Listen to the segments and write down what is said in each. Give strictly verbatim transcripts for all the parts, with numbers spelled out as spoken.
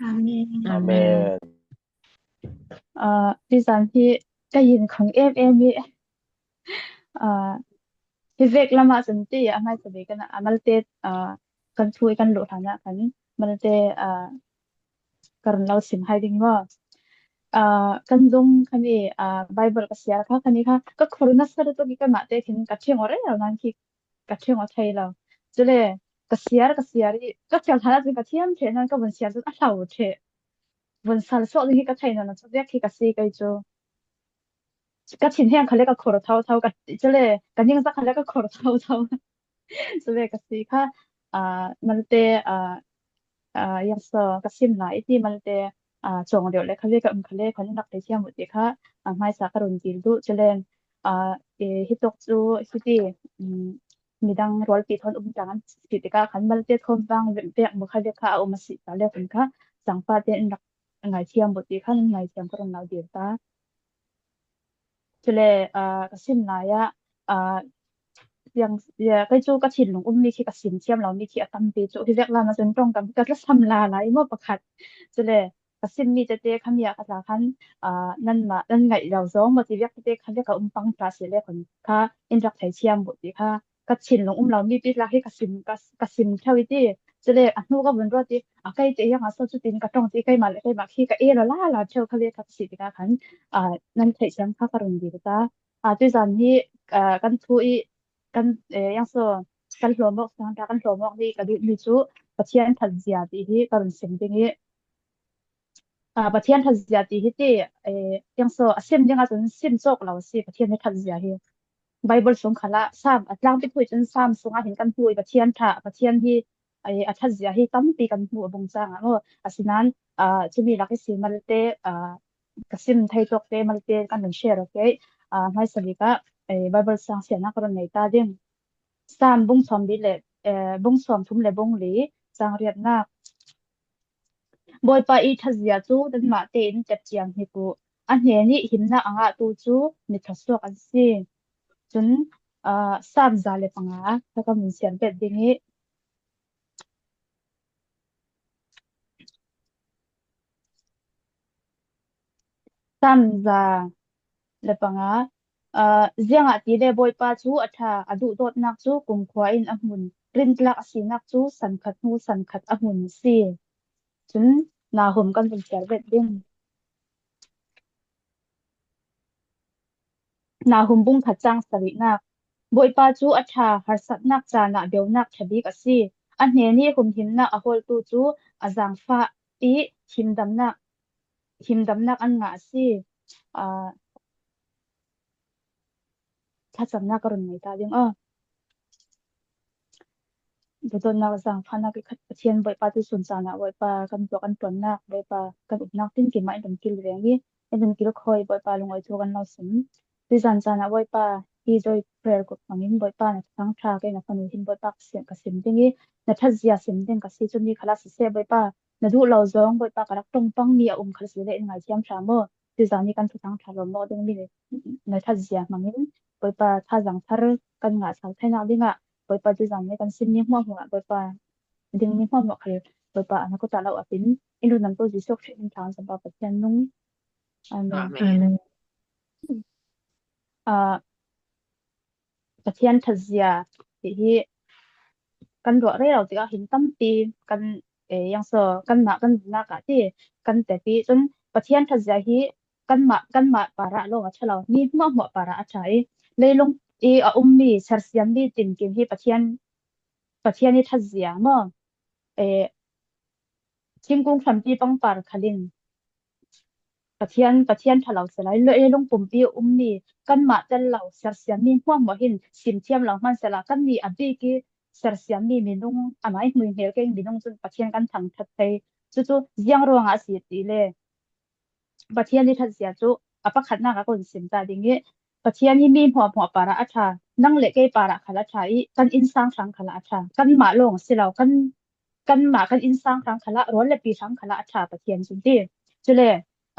Amen. Amen. Ah, tuzân hi ka yin khawng em em hi. Ah, hi vek lamah chun ti a hmaisa bik kan, ah, malte, ah, kan thu kan luh hlan ah khan malte, ah, ka run lo sim hai ding maw. Ah, kan zung kha mi, ah, Bible ka siar kha kha ni kha ka khur nasa tuk i kanmah te khin ka ṭhiang aw reng lo nan khi ka ṭhiang aw thei lo. Chule ka siar, ka siar i ka siar hlan ah chun ka thiam ṭheh nan ka vun siar chun a hlau ṭheh. Vun sal suak ding hi ka theih nawn lo chu vek hi ka si kei chu. Ka thinheng kha le ka khur tho tho, ka, chule ka ningzak kha le ka khur tho tho. Chule ka si kha, ah, malte, ah, ah, yang so ka sim lai i ti malte, ah, chawng deuh le kha le ka um kha le khan in rak theithiam uh ti kha, ah, hmaisa ka run dil duh. Chule, ah, e, hi tuk chu, hi ti, um, midang rualpi thawn um tang an si tikah khan malte thawn vang vek, vek mu kha vek kha a um a si ta le khan kha zangfah te in rak ngaithiam bawk ti khan ngaithiam ka run lo dil ta. Chule, ah, ka sim lai ah, ah, yang, ya, kei chu ka thinlung um mi khi ka sim thiam lo mi khi a tampi chu hi vek lam ah chun ṭawngkam ka tla sam la lai maw pakhat. Chule, ka sim mi tete kha mi ah ka tla khan, ah, nanmah, nan ngaih lo zawng maw ti vek tete kha vek a um pang ta si le khan kha in rak theithiam bawk ti kha ka thinlung um lo mi pi tla hi ka sim, ka, ka sim theu i ti. Chule a hnu ka vun ruat i, a kei te hiang a saw chu tin ka ṭawng ti keimah le keimah khi ka e lo la la theu kha le kha ka si tikah khan, ah, nan theih siam kha ka run dil ta. Ah, tuzân hi, ah, kan thu i, kan, eh, yang so, kan hlawm awk sang ta, kan hlawm awk ni ka duh mi chu Pathian ṭhatzia ti hi ka run sim ding i, ah, Pathian ṭhatzia ti hi ti, eh, yang so, a sim ding ah chun sim chawk lo a si, Pathian hi ṭhatzia hi. Bible sung khalah, Sam, a tlangpi thu i chun Sam sungah hin kan hmu i Pathian ṭha, Pathian hi, eh, a ṭhatzia hi tampi kan hmu a bung chang ah maw. Asinan, ah, chumi lak i si malte, ah, ka sim thei tawk te malte kan run share awk kei, ah, hmaisa bik ah, eh, Bible sang siarna ka run nei ta ding. Sam bung sawm li le, eh, bung sawm thum le bung li, chang riatna. Bawipa i ṭhatzia chu nanmah tein tep chiang hnik u. A hnenih himnâk a ngahtu chu mi thluasuak an si. Chun, ah, Sam za le panga kha ka vun siar bet ding i. Sam za le panga, ah, ziangahtile Bawipa chu a ṭha, a duhdawtnâk chu kumkhua in a hmun, rintlâk a sinâk chu san khat hnu san khat a hmun a si. Chun Nahum kan vun siar bet ding. Nahum bung khat chang sarihnâk. Bawipa chu a ṭha, harsatnâk chân ah beunâk ṭha bik a si. A hnenih humhimnâk a hawltu chu a zangfah i himdamnâk, himdamnâk an ngah a si. Ah, thlachamnâk ka run nei ta ding aw. Duhdawtnâk zangfahnâk i khat Pathian Bawipa tusun chân ah Bawipa kan tuah kan ṭuannâk, Bawipa kan upnâk tin kim ah in run kil veng i, in run kil khawm i Bawipa lungawi thu kan lo sim. Tuzân chân ah Bawipa, hi joy prayer group hmangin Bawipa na thangṭha kei na fanu hin Bawipa ka sim, ka sim ding i, na ṭhatzia sim ding ka si chun mi khalah siseh Bawipa, na duh lo zawng Bawipa ka rak ṭawngpang mi a um khalah si le in ngaithiam ṭha maw. Tuzân hi kan thuthang ṭha lawm lawh ding mi na ṭhatzia hmangin Bawipa thazang thar kan ngah sal theinâk ding ah Bawipa tuzân le kan sim mi hmuahhmuah Bawipa ding mi hmuahhmuah khal Bawipa a na kut ah lo a tin in run lam tu Jisu Krist min thang Jehova Pathian nung. Amen. Amen. Ah, Pathian ṭhatzia ti hi kan ruah rero tikah hin tampi kan, eh, yang so kanmah kan nunâk ah ti kan tep i chun Pathian ṭhatzia hi kanmah, kanmah parah lawng a ṭha lo, mi hmuahhmuah parah a ṭha i leilung i a um mi sersiam mi tinkim hi Pathian, Pathian i ṭhatzia maw. Eh, thingkung hrampi pangpar khal in Pathian, Pathian ṭha lo si lai, leilung pumpi um mi, kanmah tel lo, sersiam mi hmuahhmuah hin sim thiam lo hmansela, kannih a bik i sersiam mi minung, amah i hmuihmel kei minung chun Pathian kan thangṭhat thei. Chu chu ziang ruangah a si ti le, Pathian i ṭhatzia chu a pakhatnâk ah ka hun sim ta ding i, Pathian hi mi hmuahhmuah parah a ṭha, nang le kei parah khal a ṭha i, kan insâng hrang khal ah a ṭha, kanmah lawng si lo, kan, kanmah kan insâng hrang khal ah, rual le pi hrang khal ah a ṭha Pathian chun ti. Chule,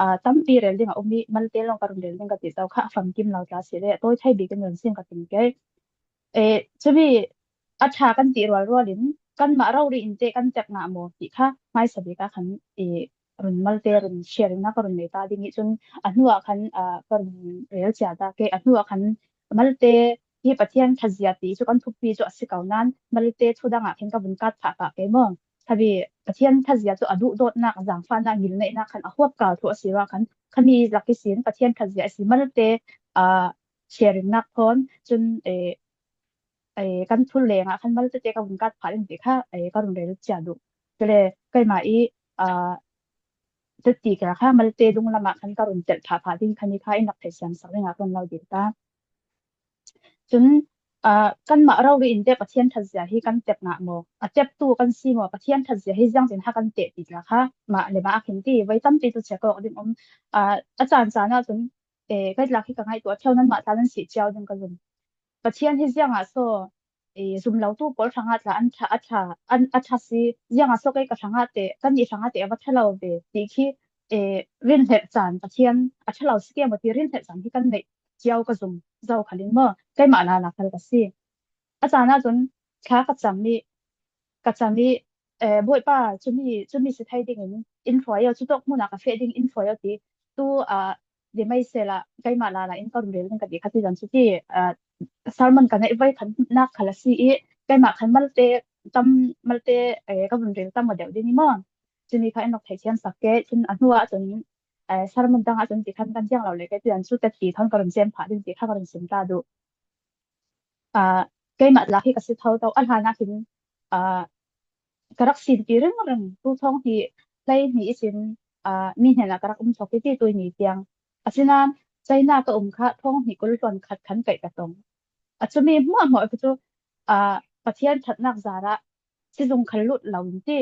ah, tampi rel ding a um i, malte lawng ka run rel ding ka ti tau kha a famkim lo tla si le, a tawi thei bik in run sim ka ti kei. Eh, chumi a ṭha kan ti rualrual in, kanmah rori in teh kan tep ngah maw ti kha hmaisa bik ah khan i run malte run sharing na ka run nei ta ding i chun a hnu ah khan, ah, ka run rel chiat ta kei a hnu ah khan malte hi Pathian thazia ti chu kan thupi chu a si ko nan malte thu dang ah khin ka vun kat phah phah kei maw. Khavi Pathian thazia chu a duhdawtnâk, a zangfahnâk, ngilneihnak khan a huap kâl thu a si ruangah khan, kha mi lak ihsin Pathian thazia a si malte, ah, sharing nâk thawn chun, eh, eh, kan thul leng ah khan malte teh ka vun kat phah ding ti kha, eh, ka run rel chiat duh. Chule keimah i, ah, teti kha malte dunglam ah khan ka run tel phah phah ding kha ni kha i nak theihsiam sak ding ah ka run lo dil ta. Chun, ah, kanmah rori in teh Pathian thazia hi kan tep ngah maw? A teptu kan si maw? Pathian thazia hi ziangtin ha kan teh ti tla kha mah le mah a khin ti voi tampi chu check awk ding um. Ah, a chan chan ah chun, eh, kei tla hi ka ngaihtuah theu nanmah tla nan si chiau ding ka zum. Pathian hi ziangah so, eh, zumlotu pawl hrangah tla an ṭha, a ṭha, an, a ṭha si, ziangah so kei ka hrangah teh, kannih hrangah teh a va ṭha lo ve ti khi, eh, rinhlelh chan Pathian a ṭha lo si kei maw ti rinhlelh chan hi kan neih chiau ka zum zo khal in maw, keimah lala khal ka si. A chan ah chun thla ka cham i, ka cham i, eh, Bawipa, chumi, chumi si thei dingin in hruai aw, chu tawk hmun ah ka feh ding in hruai aw ti. Tu, ah, di mai sela, keimah lala in ka run rel ding ka ti kha ti dan chu ti, ah, sermon ka neih voi khan nak khal a si i, keimah khan malte tam, malte, eh, ka vun rel tam aw deuh ding i maw. Chumi kha in nok theihsiam sak kei, chun a hnu ah chun, eh, sermon dang ah chun ti khan kan thiang lo le kei ti dan chu teti thawn ka run sem phah ding ti kha ka run sim ta duh. Ah, keimah tla hi ka si tho tho, a hlan ah khin, ah, ka rak sinpi ringring, tu thawng hnih, hlei hnih ihsin, ah, mi hnenah ka rak um thawk i ti tui ni tiang. Asinain, China ka um kha, thawng hnih kul hluan khat khan kaih ka tawng. A chumi hmuahhmuah kha chu, ah, Pathian ṭhatnâk zârah, sizung khal lut lo in ti.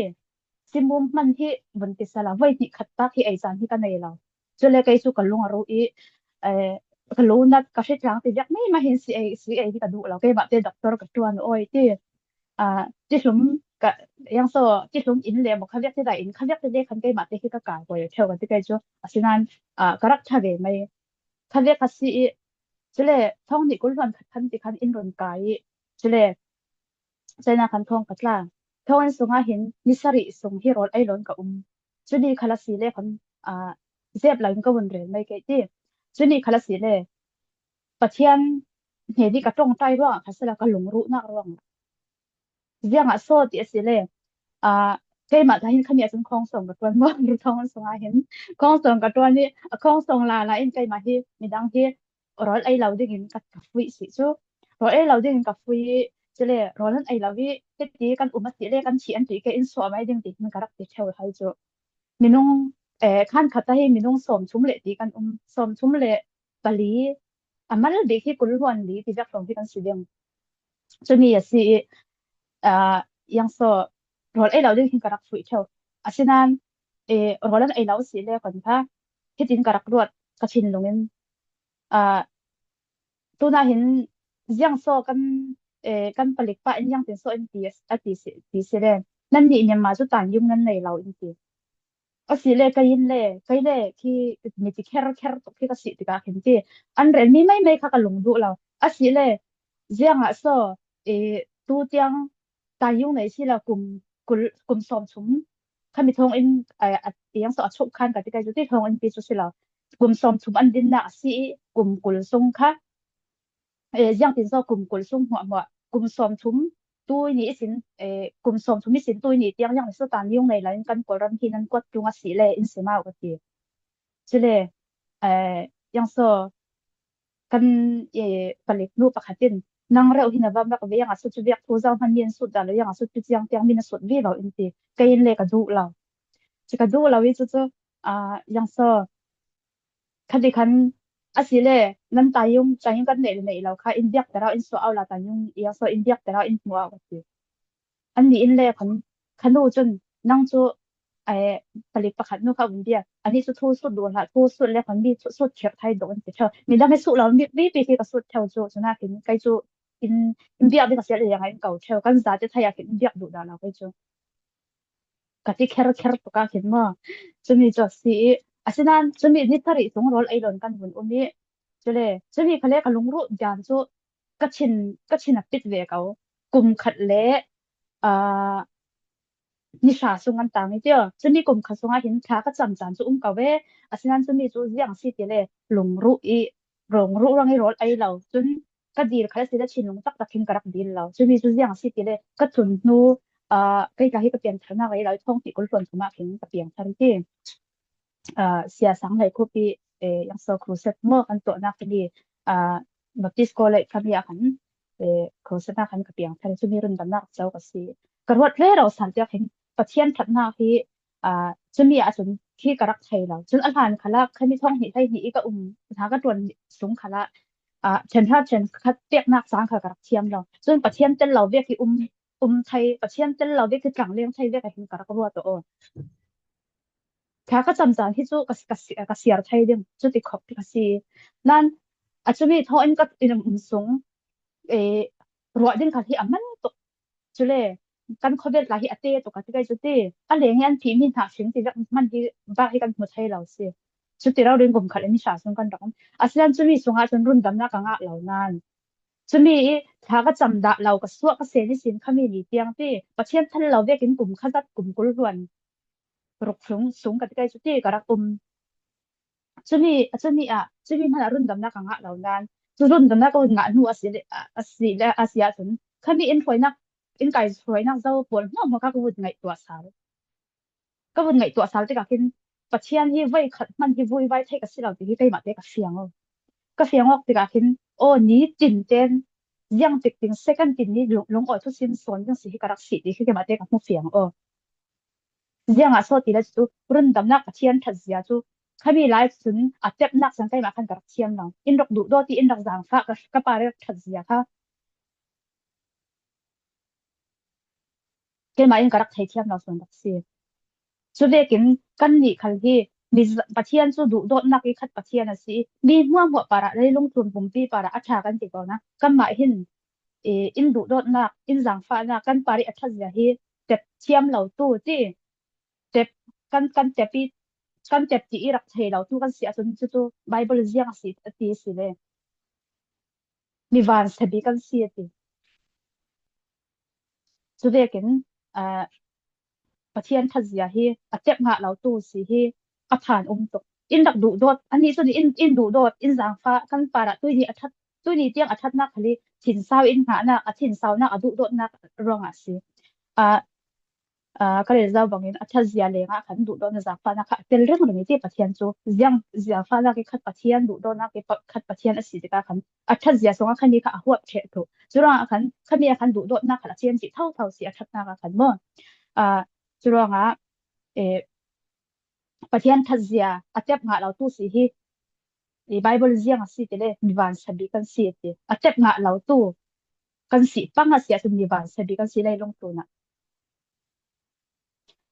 Simum hman hi vun ti sela, voi hnih khat tak hi ei chan hi ka nei lo. Chule kei chu ka lung a ru i, eh, ka lungnat ka hrittlang ti viak mai mai hin si ei, si ei hi ka duh lo. Keimah teh doctor ka ṭuan aw i ti. Ah, tihlum ka, yang so, tihlum in le maw kha viak ti dai in, kha viak ti le khan keimah teh hi ka kâi poi theu ka ti kei chu. Asinain, ah, ka rak ṭha ve mai. Kha viak ka si i, chule, thawng hnih kul hluan khat khan ti khan in run kâi i, chule, China khan thawng ka tla. Thawng in sungah hin ni sarih sung hi rawl ei lo in ka um. Chuni khal a si le khan, ah, zep lo in ka vun rel mai kei ti. Chuni khal a si le Pathian hne di ka ṭawngṭai ruangah kha sela ka lungruhnâk ruangah. Ziangah so ti a si le, ah, keimah tla hin kha ni ah chun khawngsawng ka ṭuan maw, ru thawng in sungah hin. Khawngsawng ka ṭuan i, a khawngsawng lala in keimah hi, midang hi, rawl ei lo dingin ka, ka fuih si chu. Rawl ei lo dingin ka fuih i, chule rawl an ei lo i, teti kan um a si le, kan thih an ti kei in suah mai ding ti hin ka rak ti theu hai chu. Minung, eh, khan khat ah hi minung sawmthum le ti kan um, sawmthum le pali, a mal bik hi kul hluan li ti viak hrawng hi kan si ding. Chumi a si i, ah, yang so, rawl ei lo ding hin ka rak fuih theu. Asinain, eh, rawl an ei lo si le khan kha, hitin ka rak ruat, ka thinlung in, ah, tunah hin ziang so kan, eh, kan palik pa in ziangtin so in ti, a ti si, ti si le. Nannih Myanmar chu tanyung nan nei lo in ti. A si le, kei in le, kei le, khi mi ti kher kher tuk khi ka si tikah khin ti. An rel mi mai mai kha ka lung duh lo. A si le, ziangah so, eh, tu tiang tanyung nei si lo kum, kul, kum sawmthum. Kha mi thawng in, eh, a, yang so a chuk khan ka ti kei chu ti thawng in pi chu si lo. Kum sawmthum an dinnâk a si i, kum kul sung kha. Eh, ziangtin so kum kul sung hmuahhmuah, kum sawmthum, tui ni ihsin, eh, kum sawmthum ihsin tui ni tiang ziang so tanyung nei lo in kan Kawlram hi nan kuat tlung a si le in sim au ka ti. Chule, eh, yang so, kan, eh, palik nu pakhat in, nang reuh hi na va mak ve yang a sut chu viak thu zau hman mi an sut dah lo, yang a sut chu chiang tiang mi na sut ve lo in ti. Kei in le ka duh lo. Chu ka duh lo i chu chu, ah, yang so, kha ti khan, a si le, nan tanyung, tanyung kan nei le nei lo kha, in biak tera in suah au la tanyung, yang so in biak tera in hmu au ka ti. Annih in le khan, kha nu chun, nang chu, eh, palik pakhat nu kha um biak. Anih chu thu sut duh hlah, thu sut le khan mi thu sut khiak thai dawh in ti theu. Midang he sut lo, mi, mi pi khi ka sut theu chu, chu na khin, kei chu in, in biak ding a sial le yang in ko theu. Kan zate thei a khin in biak duh dah lo kei chu. Ka ti kher kher tuk a khin maw. Chumi chu a si i, asinain chumi ni sarih sung rawl ei lo in kan vun um i. Chule, chumi kha le ka lungruh dan chu ka thin, ka thin a pit ve ko. Kum khat le aa, ni hra sung an tang i ti aw. Chumi kum khat sungah hin thla ka cham chan chu um ko ve. Asinan chumi chu ziang si ti le, lungruh i, lungruh ruang i rawl ei lo. Chun ka dil khat asi le, thinlung tak tak hin ka rak dil lo. Chumi chu ziang si ti le, ka tlun hnu, aa, kei ka hi ka piangtharnâk ei lo, thâwng hnih kul hluan kum ah hin ka piangthar i ti. Aa, Sia Sang Hlei Khup i, eh, Youngso Crusade maw kan tuahnâk kha mi, aa, Baptist College kha mi ah khan, eh, Crusade ah khan ka piangthar i, chumi rundamnâk cho ka si. Ka ruat rero sal tiak hin Pathian ṭhatnâk hi, aa, chumi ah chun khi ka rak thei lo. Chun a hlan khal ah kha mi thâwng hnih hleihnih i ka um, hna ka ṭuan sung khal ah, aa, ṭhen hra ṭhen khat pêknâk chang kha ka rak thiam lo. Chun Pathian tel lo vek hi um, um thei, Pathian tel lo vek hi tlangleng thei vek ah hin ka rak ruat aw. Thla ka cham chan hi chu ka, ka, ka siar thei ding, chuti khawp ka si. Nan, a chumi thaw in ka in um sung, eh, ruah ding kha hi a man tuk. Chule, kan khawvel tla hi a tê tuk a ti kei chu ti. A leng hi an phih mi hna hring ti vek man hi, bak hi kan hmu thei lo si. Chuti rau ring kum khat le ni hra sung kan rak um. Asinan chumi sungah chun rundamnâk ka ngah lo nan. Chumi i thla ka cham dah lo, ka suah ka sen i sin kha mi ni tiang ti. Pathian tel lo vek in kum khat zat kum kul hluan ruk sung, sung ka ti kei chu ti ka rak um. Chumi, chumi ah, chumi hmanh ah rundamnâk ka ngah lo nan. Chu rundamnâk ka hun ngah hnu a si le, a, a si le, a si ah chun. Kha mi in hruainâk, in kai hruainâk zo pawl hmuahhmuah kha ka vun ngaihtuah sal. Ka vun ngaihtuah sal tikah khin, Pathian hi voi khat hmanh hi vui vai thei ka si lo ti hi keimah te ka fiang aw. Ka fiang awk tikah khin, aw, nitin ten, ziang tik tin, second tin ni lung, lungawi thusim sawn ding si hi ka rak si ti hi keimah te ka hmu fiang aw. Ziangah so ti le chu, rundamnâk Pathian ṭhatzia chu, kha mi lai chun a tepnâk chan keimah khan ka rak thiam lo. In rak duhdawt i, in rak zangfah ka, ka parih ṭhatzia kha. Keimah in ka rak thei thiam lo sawn rak si. Chu vekin kannih khal hi, mi z-, Pathian chu duhdawtnâk i khat Pathian a si. Mi hmuahhmuah parah, leilung tlun pumpi parah a ṭha kan ti ko na. Kanmah hin, eh, in duhdawtnâk, in zangfahnâk, kan parih a ṭhatzia hi tep thiam lo tu ti. Tep, kan, kan tep i, kan tep ti i rak thei lo tu kan si ah chun chu chu Bible ziang a si, a ti si le. Mi vansabik kan si a ti. Chu vekin, aa, Pathian ṭhatzia hi a tep ngah lo tu si hi a phan um tuk. In rak duhdawt, annih chun in, in duhdawt, in zangfah, kan parah tuini a ṭhat, tuini tiang a ṭhatnâk khal hi thinsau in ngahnâk, a thinsaunâk, a duhdawtnâk ruangah a si. Aa, aa, ka rel zau bangin a ṭhatzia lengah khan duhdawtnâk zangfahnâk kha a tel ringring i ti Pathian chu. Ziang, zangfahnâk i khat Pathian, duhdawtnâk i pa-, khat Pathian a si tikah khan a ṭhatzia sungah kha mi kha a huap ṭheh tuk. Churuangah khan, kha mi ah khan duhdawtnâk kha a thiam chih thotho si a ṭhatnâk ah khan maw. Aa, churuangah, eh, Pathian ṭhatzia a tep ngah lo tu si hi, i Bible ziang a si ti le, mi vansabik kan si ti. A tep ngah lo tu kan si pang a si ah chun mi vansabik kan si leilung tlûnah.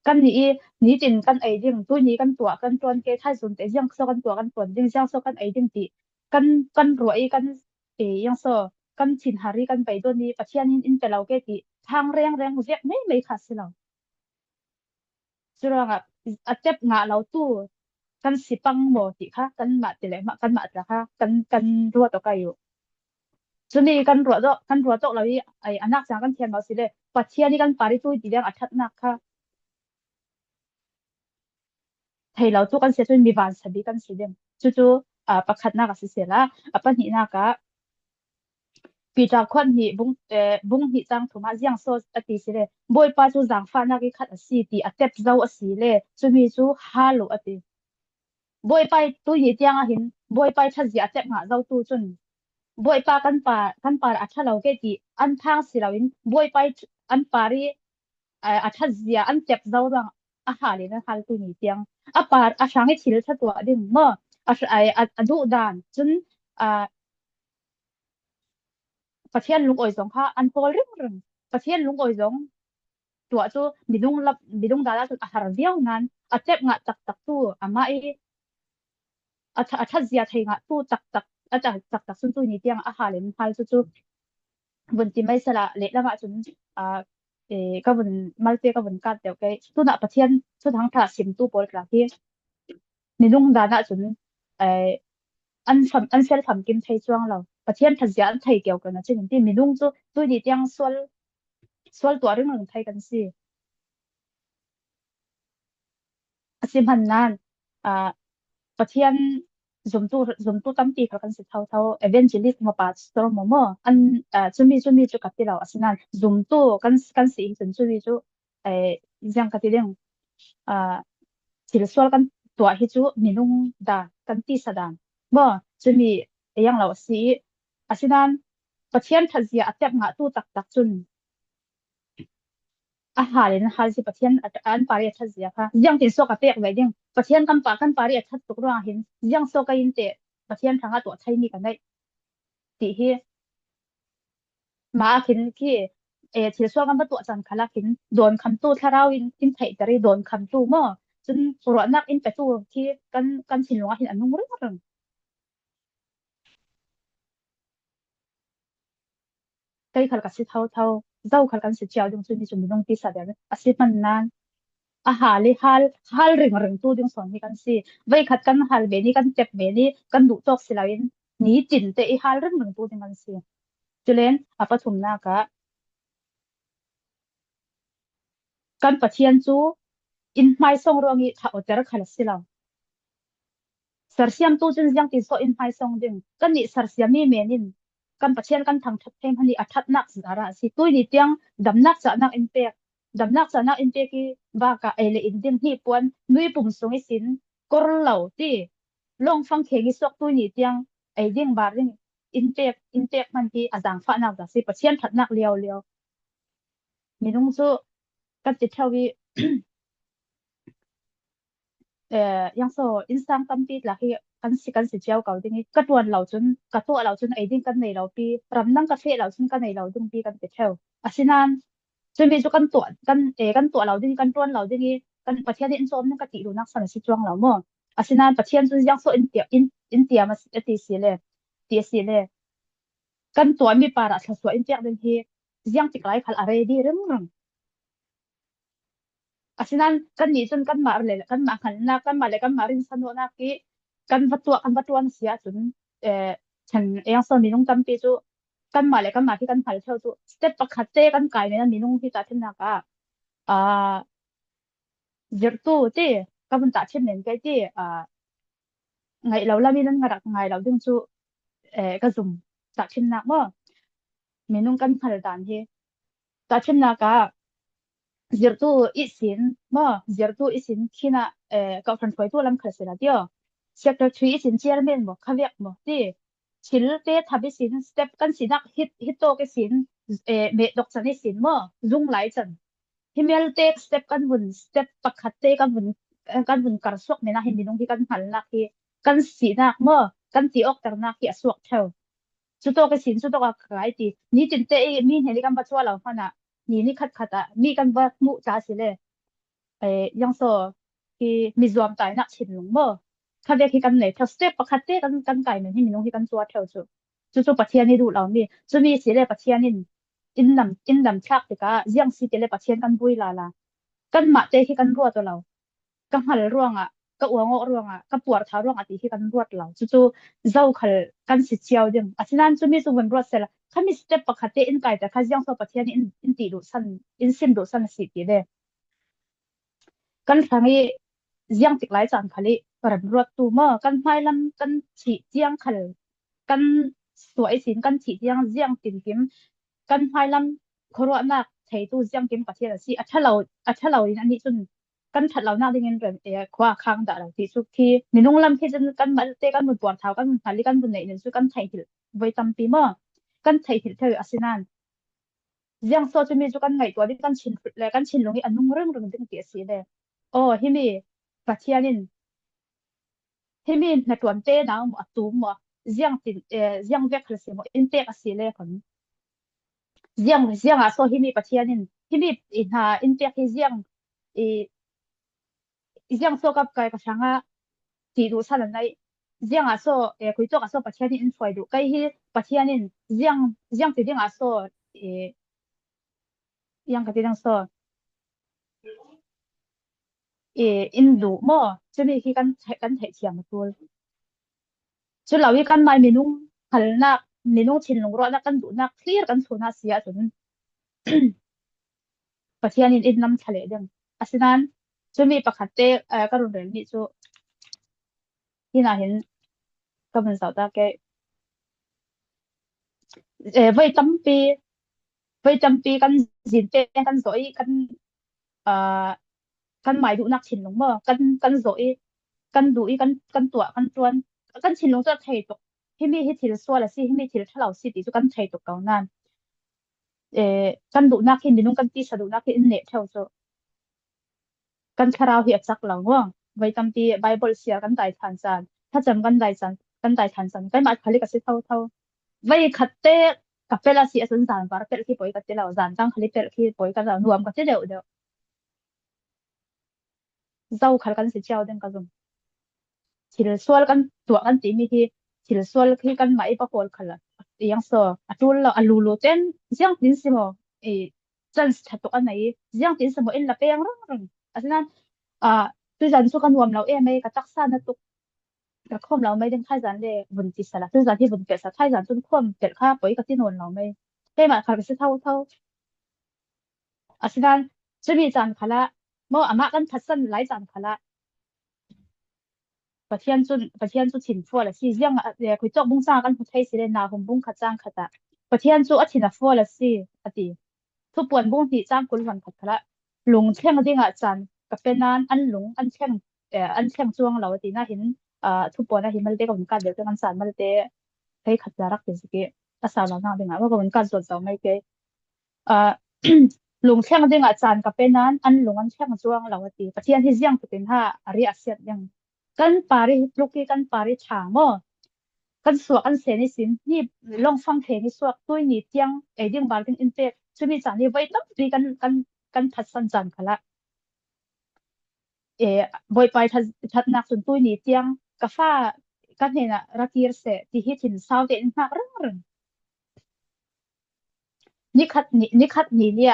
Kannih i, nitin kan ei ding, tuini kan tuah, kan ṭuan ke, thaizun te, ziang so kan tuah, kan ṭuan ding, ziang so kan ei ding ti. Kan, kan ruah i, kan, eh, ziang so, kan thinhar i, kan beidawng i, Pathian in, in pe lo ke ti. Thang reng reng, ziak mei mei kha si lo. Churuangah a tep ngah lo tu kan si pang maw ti kha, kanmah ti le mah, kanmah tla kha, kan, kan ruat awk ai u. Chumi kan ruat awk, kan ruat awk lo i, ai, a nâk chang kan thiam lo si le, Pathian i kan parih tuini tiang a ṭhatnâk kha thei lo tu kan si ah chun mi vansabik kan si ding. Chu chu, aa, pakhatnâk a si sela, a pahnihnâk ah, Peter khuan hnih bung, eh, bung hnih chang thum ah ziang so a ti si le, Bawipa chu zangfahnâk i khat a si ti a tep zo a si le, chumi chu hâl u a ti. Bawipa i tuini tiang ah hin, Bawipa i ṭhatzia a tep ngah zo tu chun, Bawipa kan pa, kan parah a ṭha lo ke ti an thang si lo in, Bawipa i ṭh-, an parih, eh, a ṭhatzia an tep zo ruangah a hâl in an hâl tuini tiang. A par, a hrang i thil ṭha tuah ding maw, a hr-, ai, a, a duh dân chun, ah, Pathian lungawi zawng kha an hawl ringring. Pathian lungawi zawng tuah chu minung lap, minung dân ah chun a har viau nan, a tep ngah taktak tu, amah i a ṭha-, a ṭhatzia thei ngah tu taktak, a ṭha-, taktak chun tuini tiang a hâl in hâl chu chu. Vun ti mai sela, lehlam ah chun, aa, eh, ka vun malte ka vun kât deuh kei. Tunah Pathian thuthang ṭha simtu pawl tla hi minung dân ah chun, eh, an fam-, an fel famkim thei chuang lo. Pathian ṭhatzia an thei keu keu na chun ti minung chu tuini tiang sual sual tuah ringring thei kan si. A si hmanh nan, aa, Pathian zumtu, zumtu tampi khal kan si thotho, evangelist maw pastor maw maw, an, aa, chumi, chumi chu ka ti lo, asinain zumtu kan, kan si hi chun chumi chu, eh, ziang ka ti ding, aa, thil sual kan tuah hi chu minung dan, kan tisa dan maw, chumi ziang lo a si i, asinain Pathian ṭhatzia a tep ngahtu taktak chun, a hal in hal si Pathian a, an parih a ṭhatzia kha. Ziangtin suak a pêk ve ding. Pathian kan pa, kan parih a ṭhat tuk ruangah hin, ziang suak a in teh, Pathian ṭhangah tuah thei mi ka neih. Ti hi. Mah khin khi, eh, thil sual kan va tuah chan khalah khin, dawnkhamtu thlarau in, in theihter i dawnkhamtu maw. Chun ruahnak in petu khi kan, kan thinlung ah hin a nung ringring. Kei khal ka si thotho, zo khal kan si chiau ding chu mi chu minung tisa deuh a si hmanh nan. A hal i hal, hal ringringtu ding sawn hi kan si. Veikhat kan hal ve ni, kan tep ve ni, kan duh tawk si lo in, nitin teh i hal ringringtu ding kan si. Chulen, a pathumnak ah, kan Pathian chu in hmaisawng ruang i ṭha awter khal a si lo. Sersiamtu chun ziangtin saw in hmaisawng ding. Kannih sersiam mi men in kan Pathian kan thangṭhat thei hmanh i a ṭhatnak zara a si. Tuini tiang damnak chahnak in pêk. Damnak chahnak in pêk i bakah ei le in ding hnih puan nui pum sung i sin kor lo ti. Lawngfang kheng i suak tuini tiang ei ding bar ding in pêk, in pêk hmanh hi a zangfahnak zara a si. Pathian ṭhatnak liau liau. Minung chu kan ti theu i, eh, ziang saw, innsang tampi tla hi kan si, kan si chiau ko ding i, ka ṭuan lo chun, ka tuah lo chun, ei ding kan nei lo pi, ram nang ka feh lo chun, ka nei lo ding pi kan ti theu. Asinain, chumi chu kan tuah, kan, eh, kan tuah lo ding, kan ṭuan lo ding i, kan Pathian in chawm ding ka ti luhnak san a si chuang lo maw. Asinain Pathian chun ziang saw in tiam, in, in tiam a si, a ti si le, ti a si le. Kan tuah mi parah thluachuah in pêk ding hi, ziang tik lai khal a ready ringring. Asinain kannih chun kanmah le, kanmah hngalhnak, kanmah le kanmah rinsan nawhnak hi kan va tuah, kan va ṭuan si ahcun, eh, chen ziang saw minung tampi chu kanmah le kanmah khi kan hngal theu chu step pakhat te kan kai men ah minung hi tahṭhimnak ah, aa, zirhtu ti ka vun tahṭhim men kei ti, aa, ngaih lo lam i nan rak ngai lo ding chu, eh, ka zum tahṭhimnak maw? Minung kan hngal dan hi. Tahṭhimnak ah zirhtu ihsin maw, zirhtu ihsin khin ah, eh, kawhhran hruaitu lam khal si la ti aw. Secretary ihsin chairman maw, khavek maw ti. Thil te thap ihsin step kan sinak hi, hi tawk ihsin, eh, meh dawk chan ihsin maw, zung lai chan. Hi mel te step kan vun, step pakhat te kan vun, eh, kan vun kar suak men ah hi minung hi kan hngalhnak hi, kan sinak maw, kan ti awkternak hi a suak theu. Chu tawk ihsin, chu tawk ah ka kai ti. Nitin te i mi hnen i kan va chuah lo hmanh ah, ni ni khat khat ah mi kan va hmuh ta si le. Eh, ziang saw hi mi zuam tainak thinlung maw? Khavek hi kan nei theu, step pakhat te kan, kan kai men hi minung hi kan chuah theu chu. Chu chu Pathian i duh lo mi. Chumi si le Pathian in, in dam, in dam thlak tikah, ziang si ti le Pathian kan vui lala. Kanmah te hi kan ruat aw lo. Ka hngal ruangah, ka uang awk ruangah, ka puarthau ruangah ti hi kan ruat lo. Chu chu zo khal kan si chiau ding. Asinain chumi chu vun ruat seh la. Khami step pakhat te in kai ta kha ziang saw Pathian in, in ti duh san, in sim duh san a si ti le. Kan hrang i ziang tik lai chan khal i remruattu maw, kan hmailam kan thih tiang khal, kan suah ihsin kan thih tiang ziang tinkim, kan hmailam khuaruahnak theitu ziang kim Pathian a si. A ṭha lo, a ṭha lo in anih chun kan ṭhat lonak dingin rem, eh, khua khang dah lo ti chu khi minung lam khi cun kanmah te kan vun puarthau, kan vun hngal i kan vun neih nen chu kan theihhilh voi tampi maw? Kan theihhilh theu asinain ziang saw chumi chu kan ngaihtuah ding, kan thin le kan thinlung i a nung ringring ding ti a si le. Aw, himi Pathian in, himi hnaṭuan te nau maw, a tum maw, ziang tin, eh, ziang vek khal si maw, in pek a si le khon. Ziang, ziang ah saw himi Pathian in, himi i hna in pek hi ziang, i, ziang saw ka kai ka hrangah ti duh san a nei. Ziang ah saw, eh, khuitawk ah saw Pathian in in hruai duh. Kei hi Pathian in ziang, ziang ti ding ah saw, eh, ziang ka ti ding saw, eh, in duh maw? Chumi khi kan, kan theihthiam a ṭul. Cu lo i kanmah minung hngalhnak, minung thinlung ruahnak kan duhnak thlir kan thlun ah si ahcun, Pathian in in lam thla leh ding. Asinain, chumi pakhat te, eh, ka run rel nih chu, hinah hin ka vun zauh ta kei. Eh, voi tampi, voi tampi kan zin te kan zawh i, kan, ah, kanmai duhnak thinlung maw, kan, kan zawh i, kan duh i, kan, kan tuah, kan ṭuan, kan thinlung chu a thei tuk. Himi hi thil sual a si, himi thil ṭha lo si ti chu kan thei tuk ko nan. Eh, kan duhnak hi, minung kan tisa duhnak hi in neh ṭheu chu. Kan thlarau hi a chak lo maw. Voi tampi Bible siar kan dai ṭhan chan, thlacham kan dai chan, kan dai ṭhan chan. Keimah khal i ka si thotho. Voi khat te ka pelh a si a chun zan var pelh khi poi ka ti lo, zan dang khal i pelh khi poi ka ti lo, nuam ka ti deuh deuh. Zokhal kan si chiau ding ka zumh. Thil sual kan tuah kan timi hi, thil sual khi kanmah i pakhawl khal a, iang so, a ṭul lo, a lulu ten, ziang tin si maw, i, chance ṭha tuk a nei, ziang tin si maw, in la peng rang rang. Asinain, ah, tuizan chu ka nuam lo em ei, ka taksa na tuk, ka khawm lo mei ding, thaizan le vun ti sala, tuizan hi vun peh sa, thaizan chun khawm pelh kha poi ka ti nawn lo mei. Keimah khal ka si thotho. Asinain, chumi chan khalah, maw amah kan phatsan lai chan khalah, Pathian chun, Pathian chu thinfual a si. Ziang, eh, Khuitawk bung chang kan hmu thei si le, Nahum bung khat chang khat ah, Pathian chu a thin a fual a si, a ti. Thupuan bung hnih chang kul hluan khat khalah, lung thleng dingah chan ka pe nan, an lung an thleng, eh, an thleng chuang lo, a ti na hin, ah, Thupuan ah hi malte ka vun kal deuh te, kan chan malte hei khat zâ rak ti zik i, a sau lo nak dingah, maw ka vun kal zawt zo mei kei. Ah, lung thleng dingah chan ka pe nan, an lung an thleng chuang lo, a ti. Pathian hi ziang tukin ha a riahsiat ding. Kan pari tluk i, kan pari ṭha maw. Kan suak kan sen i sin, ni lawng fang thei ni suak, tui ni tiang ei ding bar ding in pek. Chumi chan hi voi tampi kan, kan, kan phatsan chan khalah. Eh, Bawipa i ṭhat, ṭhatnak chun tui ni tiang ka fa ka hnenah ra kir seh, ti hi thinsau te in hngak rang rang. Ni khat ni, ni khat ni nih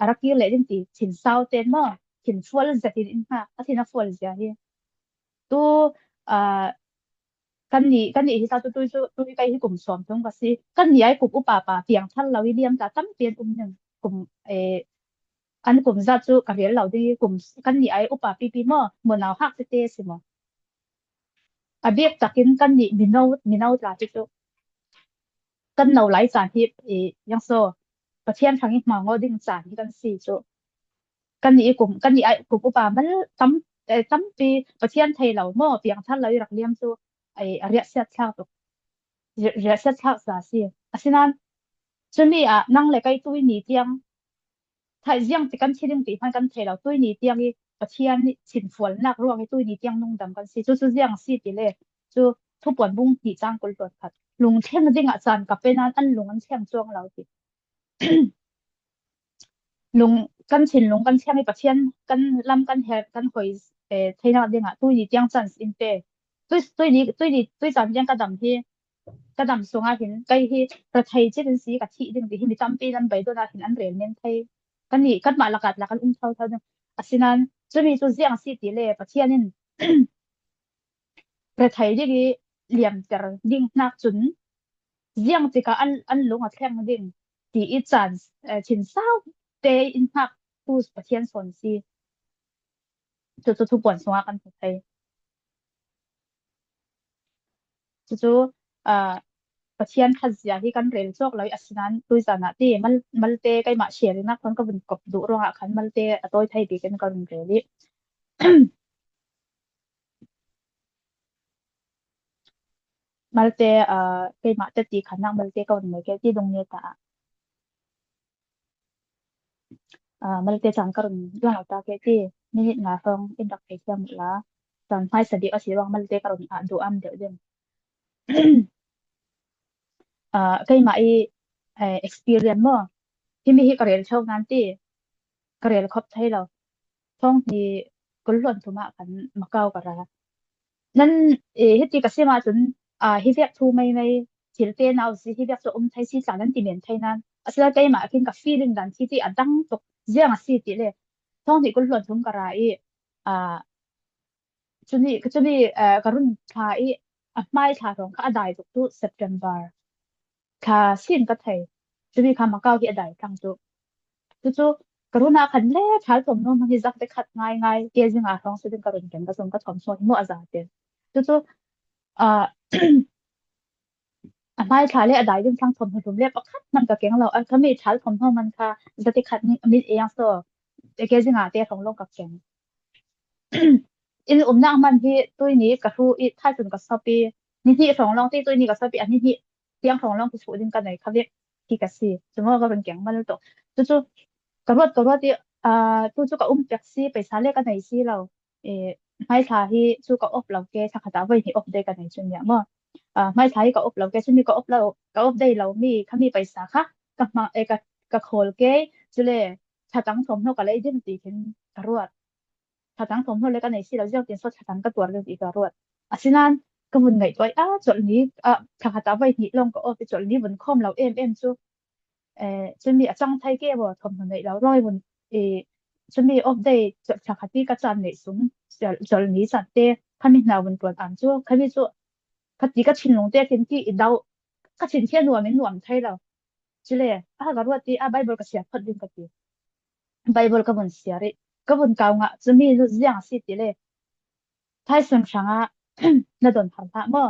a ra kir leh ding ti thinsau ten maw, thinfual zet in in hngak, a thin a fual zia hi. Tu, ah, kannih, kannih hi ta tu, tui chu, tui kei hi kum sawm thum ka si. Kannih ai kum upa pa piangthar lo i liam tla tampi an um ning. Kum, eh, an kum zat chu ka rel lo ding i kum, kannih ai upa pipi maw, munau hak tete si maw. A bik takin kannih mino, mino tla te chu kan no lai chan hi, i, iang so, Pathian thang i hmangaw ding chan hi kan si chu. Kannih i kum, kannih ai kum upa mal tam, eh, tampi Pathian thei lo maw, piangthar lo i rak liam chu, ai, a riahsiat thlak tuk. Ri-, riahsiat thlak sa si. Asinain, chumi ah nang le kei tui ni tiang, thai ziang ti kan thi ding ti hman kan thei lo, tui ni tiang i Pathian nih thinfualnak ruang i tui ni tiang nungdam kan si. Chu, chu ziang si ti le, chu Thupuan bung hnih chang kul hluan khat. Lung thleng dingah chan ka pe nan, an lung an thleng chuang lo ti. Lung, kan thinlung kan thleng i Pathian kan lam kan her, kan hoi, eh, theinak dingah tui ni tiang chance in pe. Tui, tui ni, tui ni, tui chan tiang ka dam hi, ka dam sungah hin, kei hi rethei chik in si ka thih ding ti hi mi tampi nan beidawn ah hin an rel men thei. Kannih, kanmah lakah tla kan um thotho ding. Asinain, chumi chu ziang si ti le, Pathian in rethei ding i liamter ding hnak chun, ziang tikah an, an lung a thleng ding ti i chan, eh, thinsau te in hngak tu Pathian sawn si. Chu chu Thupuan sungah kan hmu thei. Chu chu, ah, Pathian ṭhatzia hi kan rel chawk lo i, asinain tuizan ah ti mal, malte keimah sharing nak khan ka vun kop duh ruangah khan malte a tawi thei bikin ka run rel i. Malte, ah, keimah teti khan nak malte ka vun nei kei ti dung ni ta. Ah, malte chan ka run duh lo ta kei ti, minute nga hrawng in rak thei thiam la. Chan hmaisa bik a si ruang malte ka run ah duh am deuh ding. Ah, keimah i, eh, experience maw. Himi hi ka rel chauh nan ti, ka rel khawp thei lo. Thawng hnih kul hluan thum ah khan Macau ka ra. Nan, eh, hiti ka sim ah chun, ah, hi vek thu mei mei, thil te nau si, hi vek chu um thei si tla nan ti men thei nan. Asinain keimah khin ka feeling dan khi ti a dang tuk, ziang a si ti le. Thawng hnih kul hluan thum ka ra i, ah, chumi, chumi, eh, ka run thla i, a hmai thla hrawng kha a dai tuk tu September. Thla sin ka thei. Chumi kha Macau hi a dai tlang tu. Chu chu, Ka run ah khan le thal thawmhnaw hmang hi zate khat ngai ngai, ke zing ah hrawng si ding ka run keng, ka zung ka thawmhnaw hi maw a za te. Chu chu, ah, a hmai thla le a dai ding thlang thawmhnaw hlum le pakhat hmanh ka keng lo. A, ka mi thal thawmhnaw hmanh kha zate khat ni, min e yang so, ke zing ah te hrawng lawng ka keng. In umnak hmanh hi tuini ka hru i, Thaizun ka sawp i, ni hnih hrawng lawng te tuini ka sawp i, a ni hnih tiang hrawng lawng ka suh ding ka nei kha vek hi ka si. Chu maw ka run keng mal tawh. Chu chu ka ruat, ka ruat i, ah, chu chu ka um pek si, paisa le ka nei si lo. Eh, hmai thla hi chu ka awp lo ke, thla khat ah voi hnih awp dei ka nei chu nia maw. Ah, hmai thla hi ka awp lo ke, chu mi ka awp lo, ka awp dei lo mi, kha mi paisa kha ka hmang, eh, ka, ka khawl ke, chu le, thla tang thawmhnaw ka lei ding ti khin ka ruat. Thla tang thawmhnaw le ka nei si lo, ziang tin so thla tang ka tuar ding ti ka ruat. Asinain ka vun ngaihtuah a, chawlhni, ah, thla khat ah voi hnih lawng ka awp i, chawlhni vun khawm lo em em chu. Eh, chu mi a chang thei ke bo, thawmhnaw neih lo ruang i vun, eh, chu mi awp dei, chawlh, thla khat i ka chan neih sung, chawlh, chawlhni chan te, kha mi hna vun tuan an chu, kha mi chu, kha ti ka thinlung te khin ki i dau, ka thin khi a nuam in nuam thei lo. Chu le, a ka ruat i, a Bible ka siar phot ding ka ti. Bible ka vun siar i, ka vun kau ngah, chu mi nu ziang a si ti le. Thaizun hrang ah na don har hlah maw.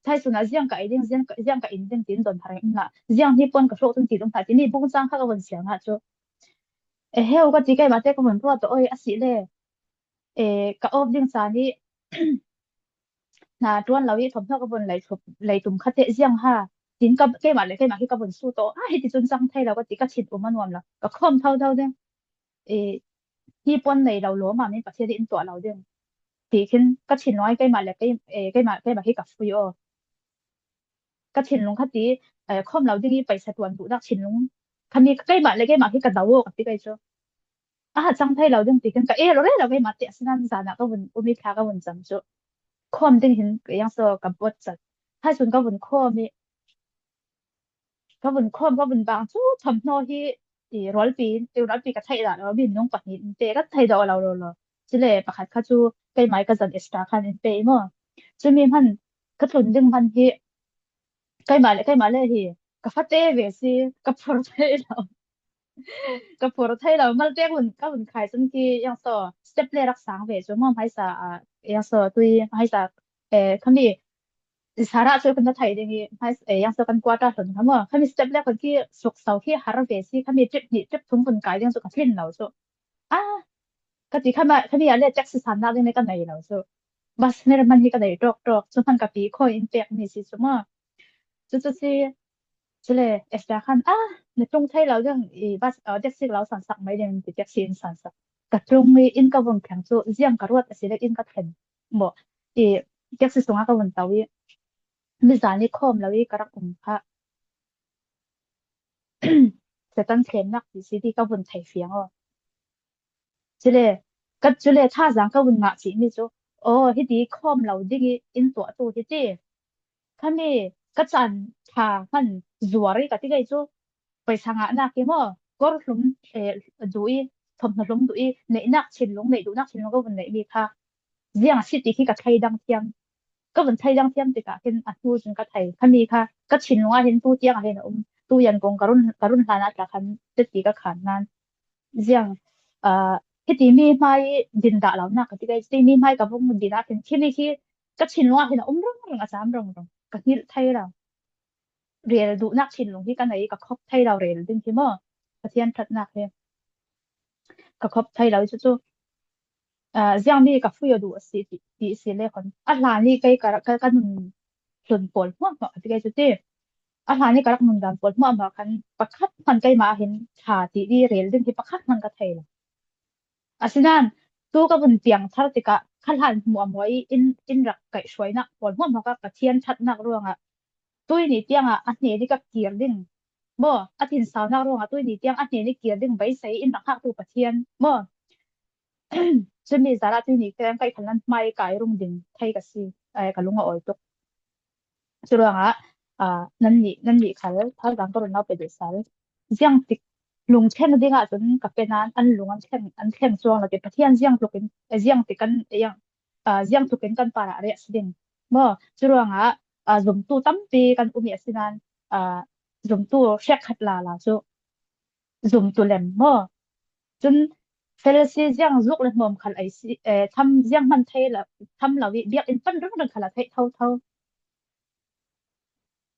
Thaizun ah ziang ka ei ding, ziang ka, ziang ka in ding tin don har in hlah. Ziang hnih puan ka hrawk ding ti dum hlah ti mi bung chang kha ka vun siar ngah chu. E heu ka ti, keimah te ka vun ruat tawh oi a si le. Eh, ka awp ding chan i, hna tuan lo i thawmhnaw ka vun lei tum, lei tum kha te ziang ha. Tin ka, keimah le keimah khi ka vun su tawh. Ah, hiti chun chang thei lo ka ti, ka thin um a nuam lo. Ka khawm tho tho ding. Eh, hi puan nei lo lawm ah min Pathian in tuah lo ding. Ti khin ka thinlung ai keimah le kei, eh, keimah, keimah khi ka fui aw. Ka thinlung kha ti, eh, khawm lo ding i paisa tuan duhnak thinlung. Kha mi keimah le keimah khi ka dau aw ka ti kei chu. A chang thei lo ding ti khin ka e lo re lo keimah te, asinain zan ah ka vun um i thla ka vun cham chu. Khawm ding hin ka yang so ka bawt chat. Thaizun ka vun khawm i, ka vun khawm, ka vun bang chu thawmhnaw hi i rualpi, i rualpi ka theih dah lo, mi nung pahnih in te ka thei dawh lo lo lo. Chu le pakhat kha chu keimah i ka zan Esther khan in pe i maw. Chu mi hmanh ka tlun ding hmanh hi keimah le, keimah le hi ka fate ve si, ka phur thei lo. Ka phur thei lo, malte hun, ka hun khai chun khi yang so, step le rak sang ve chu maw, hmaisa, ah, yang so, tui, hmaisa, eh, kha mi, Sarah chu kan thei ding i, hmai, eh, yang so kan quarter hlun kha maw, kha mi step le hun khi suk so khi har ve si, kha mi trip hnih, trip thum hun kai ding chu ka tlin lo chu. Ah, ka ti kha ma, kha mi a le taxi san nak ding le ka nei lo chu. Bus fare hmanh hi ka nei tawk tawk, chu hmanh ka pi khawi in pek mi si chu maw. Chu chu si, chu le, Esther khan, ah, na tlung thei lo ding, i bus, ah, taxi ka lo san sak mai ding, ti taxi in san sak. Ka tlung i, in ka vun thleng chu, ziang ka ruat a si le in ka thlen. Maw, i, taxi sung ah ka vun to i, mi zan i khawm lo i ka rak um kha. Satan thlennak ti si ti ka vun thei fiang aw. Chu le, ka, chu le thazaang ka vun ngah chih mi chu. Aw, hiti khawm lo ding i in tuah tu hiti. Kha mi ka chan ṭha hmanh zuar i ka ti kei chu. Paisa ngahnak i maw, kawr hlum, eh, duh i, thawmhnaw hlum duh i, neihnak thinlung, neih duhnak thinlung ka vun neih mi kha. Ziang a si ti khi ka thei dang thiam. Ka vun thei dang thiam tikah khin a hnu chun ka thei. Kha mi kha, ka thinlung ah hin tu tiang ah hin a um. Tu Yangon ka run, ka run hlan ah tla khan, teti ka khan nan. Ziang, ah, hiti mi hmai din dah lo nak ka ti kei, hiti mi hmai ka vung din ah khin, khi mi khi ka thinlung ah hin a um rang rang, a cham rang rang. Ka hngilh thei lo. Rel duhnak thinlung hi ka nei, ka khawp thei lo rel ding hi maw. Pathian ṭhatnak hi. Ka khawp thei lo chu chu. Ah, ziang mi ka fui aw duh a si ti, ti si le khon. A hlan i kei ka, ka, ka nun hlun pawl hmuahhmuah ka ti kei chu ti. A hlan i ka rak nun dan pawl hmuahhmuah khan pakhat hmanh keimah hin ṭha ti i rel ding hi pakhat hmanh ka thei lo. Asinain, tu ka vun piang thar tikah, kha hlan hmuahhmuah i in, in rak kaihhruainak pawl hmuahhmuah kha Pathian ṭhatnak ruangah, tuini tiangah a hnen i ka kir ding. Maw, a thinsaunak ruangah tuini tiang a hnen i kir ding beisei in rak hngaktu Pathian. Maw, chumi zarah tuini tiang kaih khan nan hmai kai rung ding thei ka si, eh, ka lung a awi tuk. Churuangah, ah, nannih, nannih khal, thal dang ka run lo pe dih sal. Ziang tik lungthleng dingah chun ka pe nan, an lung an thleng, an thleng chuang lo ti. Pathian ziang tlukin, eh, ziang tik kan, eh, ziang, ah, ziang tlukin kan parah riah si ding. Maw, churuangah, ah, zumtu tampi kan um i a si nan, ah, zumtu hrekkhat lala chu zumtu lem maw. Chun fel asi, ziang zuk le hmawm khal asi, eh, tham ziang hman thei lo, tham lo i biak in pan ring ring khal a theih tho tho.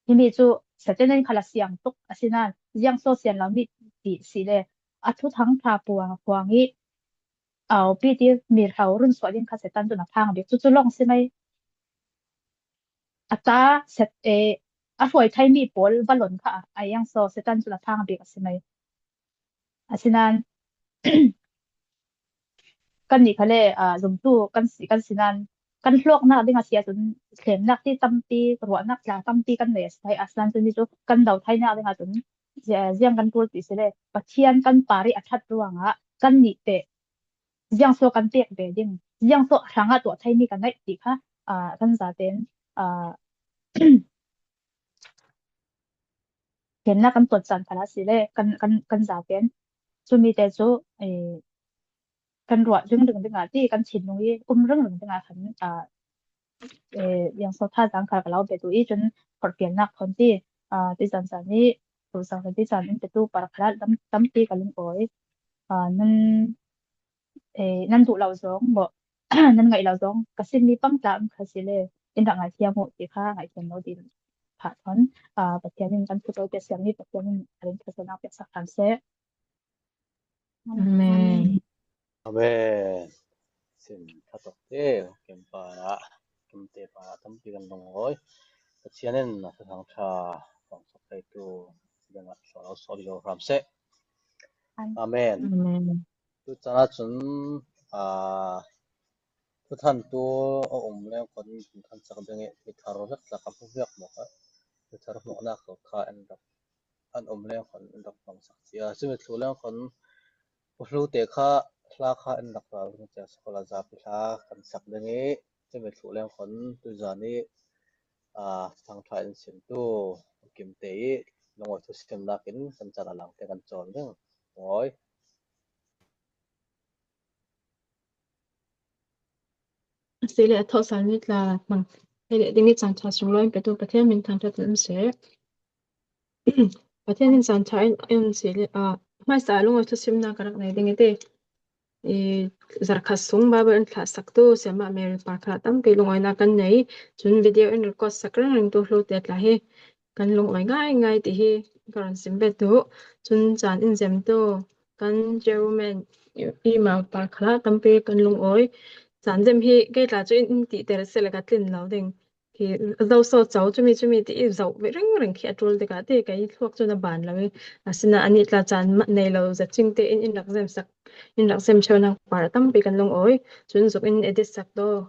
Himi chu Satan in khal a siang tuk, asinan ziang saw sian lo mi ti si le, a thuthang ṭha puang puang i, au, pi ti mi hro run suah ding kha Satan chun a phang bik chu, chu lawng si mai. A ta set, eh, a hruai thei mi pawl va lawn kha a, a ziang saw Satan chun a phang bik a si mai. Asinan, kannih kha le, ah, zumtu kan si, kan sinan, kan hlawknâk ding asi a chun, thlemnâk ti tampi, ruahnâk tla tampi kan nei asi thei. Asinan chun mi chu kan do theinâk ding a chun, zia-, ziang kan ṭul ti si le, Pathian kan par i a ṭhat ruangah kannih teh ziang saw kan pêk ve ding, ziang saw hrangah tuah thei mi kan neih ti kha, ah, kan zate'n, ah, thlemnâk kan tuat chan khal asi le, kan, kan, kan zate'n chumi te chu, eh, kan ruah ring ring ding a ti, kan thinlung i um ring ring ding a khan, ah, eh, ziang saw tha zang khal ka lo be tu i chun, khawrhpialnâk thawn ti, ah, ti zan zan i, tu zan zan ti zan in pe tu par khal ah tam, tampi ka lungawi. Ah, nan, eh, nan duh lo zawng maw, nan ngaih lo zawng, ka sim mi pang tla um kha si le, in rak ngaithiam u ti kha, ngaithiam lo ding phah thawn, ah, Pathian in kan thu to pia siam mi Pathian in a rin thasanâk piaksak khan seh. Amen. Amen. Sim tha tawk te, kim pa ah, kim te pa ah tampi kan lungawi. Pathian in a thathang ṭha kan sak thei tu, dang ah sual lo sual lo ram seh. Amen. Amen. Tu chan ah chun, ah, thuthantu a um leng khawm, thuthan sak ding i mi thar vek tla ka hmu vek maw kha. Mi thar hmuhnâk kha en rak an um leng khawm en rak hmang sak cia. Chumi thlu leng khawm, pu hlu te kha, hla kha en rak ral ding cia, scholar zapi hla kan sak ding i, chumi thlu leng khawm, tu zan i, ah, thangṭha in sim tu, kim te i, lungawi thusimnâk in, kan chan a lang te kan chawl ding. Lungawi. Asi le, a thawhsal ni tla hmang thei le ding i chan ṭha sunglawi in pe tu Pathian min thangṭhat in um seh. Pathian in chan ṭha in, in si le, ah, hmaisa lungawi thusimnâk ka rak nei ding i ti. I, zarhkhat sung Bible in thlah sak tu, Siamah Mary par khal ah tampi lungawinâk kan nei. Chun video in record sak ring ring tu hlu te tla hi kan lungawi ngâi ngâi ti hi ka rawn sim ve tu. Chun chan in zem tu, kan chairman i, i ma par khal ah tampi kan lungawi. Chan zem hi kei tla chu in, in ti tel seh le ka tlin lo ding. Khi zo saw cho chumi chumi ti i zo ve ring ring khi a ṭul tikah ti kei thluak chun a bân lo i. Asinan anih tla chan ma-, nei lo zat ching te in, in rak zem sak, in rak zem cheu nang par tampi kan lungawi. Chun zuk in edit sak daw.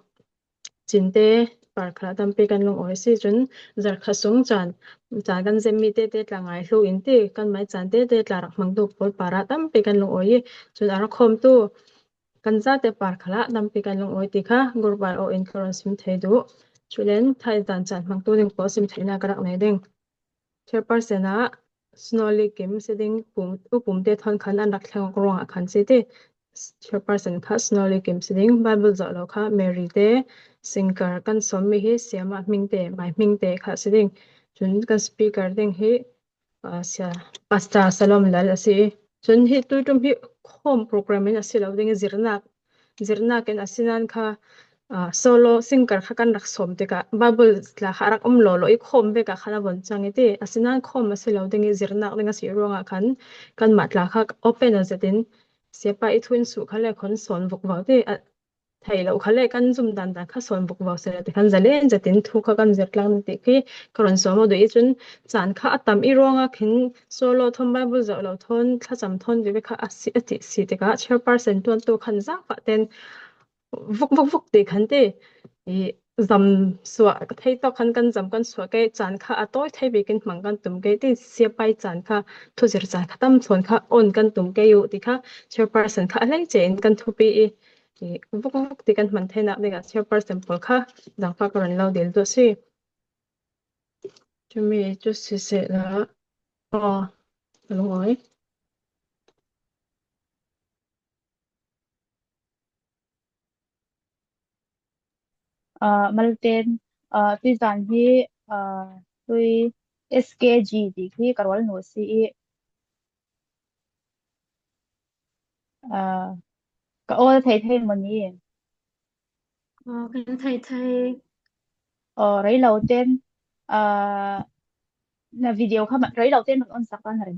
Chin te par khal ah tampi kan lungawi si chun zarhkhat sung chan, chan kan zem mi te te tla ngai hlu in ti kan mai chan te te tla rak hmang tu pawl par ah tampi kan lungawi i. Chun a rak khawm tu kan zate par khal ah tampi kan lungawi ti kha group ah aw in ka rawn sim thei duh. Chulen thai dan chan hmang tu ding pawl sim theihna ka rak nei ding. Chairperson ah Snowly Kim si ding, Pum, U Pum te thawn khan an rak thleng ruangah khan si ti. Chairperson kha Snowly Kim si ding, Bible zawh lo kha Mary te, singer kan sawm mi hi Siamah Hmingte, Mai Hmingte kha si ding. Chun kan speaker ding hi, ah, Sia, Pastor Salom Lal a si. Chun hi tuiṭum hi khawm program in a si lo ding i zirnâk, zirnâk in asinan kha, ah, solo singer kha kan rak sawm tikah Bible tla kha a rak um lo lo i khawm vek ah khan a vun chang i ti. Asinan khawm a si lo ding i zirnâk ding a si ruangah khan kanmah tla kha open a zet in Siapa i thu in suh kha le khawm sawn vuk vau ti, ah, thei lo kha le kan zum dan dan kha sawn vuk vau seh ti khan zalen zet in thu kha kan zir tlâng ti khi ka rawn sawm aw duh i chun chan kha a tam i ruangah khin solo thawn Bible zawh lo thawn thlacham thawn ti vek kha a si a ti si tikah chairperson tuantu khan zangfah ten vuk vuk vuk ti khan ti i zam suah thei tawk khan kan zam kan suah kei chan kha a tawi thei bik in hmang kan tum kei ti Siapa i chan kha thuzir chan kha tam thawn kha awn kan tum kei u ti kha chairperson kha a hlei che in kan thupi i. I vuk vuk ti kan hman theinâk dingah chairperson pawl kha zangfah ka rawn lo dil duh si. Chumi chu si seh la. Aw, a lungawi. Ah, Malten, ah, tui zan hi, ah, tui S K G ti khi ka rual nu si i. Ah, ka awl thei thei maw ni? Aw, kan thei thei. Aw, rei lo ten, ah, na video kha ma, rei lo ten man on sak tan rei.